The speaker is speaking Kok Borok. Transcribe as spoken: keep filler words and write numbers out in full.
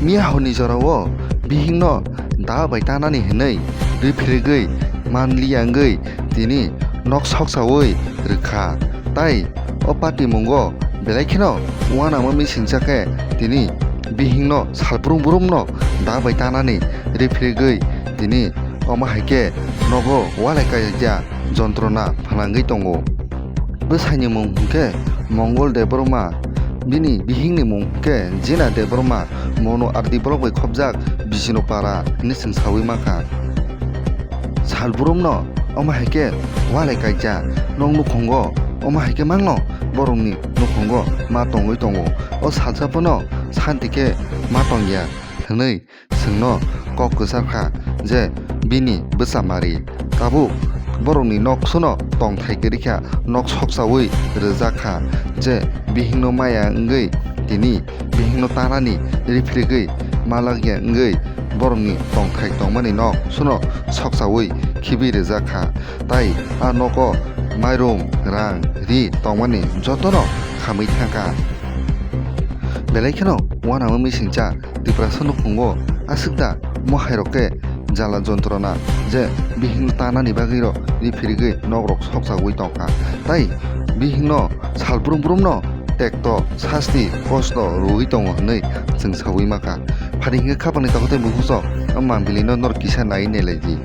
Miya horni jorao bihikno da bai tanani hwnwi rwphirigwi manliya wngwi tini nok soksaui rwkha. Tai o patimungo belai kheno uanama misingcha khe tini bihikno salbrum brumno da bai tanani rwphirigwi tini omo hai khe nogo walai kaijakya jontrona phnangwi tongo. Bwsaini mung hwnkhe Mongol Debbarma, bini bihikni mung hwnkhe Jina Debbarma, Monu R D block bai khopjak Bijnopara hwnwi chwng saui mankha. Salbrumno omo hai khe walai kaikha, nok nukhungo omo hai khe mangno borokni nukhungo ma tongwi tongo. O salsa phano santi khe ma tongya hwnwi chwngno kok kwchar kha je bini bwsa mari. Tabuk borokni nok suno tongthai kwrwi kha, nok soksaui rwjak kha je bihikno maya wngwi tini bihikno tanani rwphirigwi malakya wngwi borokni tongthai tongmani nok suno soksaui khibi rwjak kha. Tai a nogo mairum, rang, ri tongmani jotono khamwi thangkha. Belai kheno uanama misingcha Tiprasa nukhungo aswk da mohai rok khe jala jontrona je bihikno tanani bagwi rok rwphirigwi nok rok soksaui tongkha. Tai bihikno salbrum brumno tekto sasti kosto rwui tongo hwnwi chwng saui mankha. Phari hwnkhe khapangni takhuk tei bukhukso o mangpilino norok kisa naiwi nailaidi.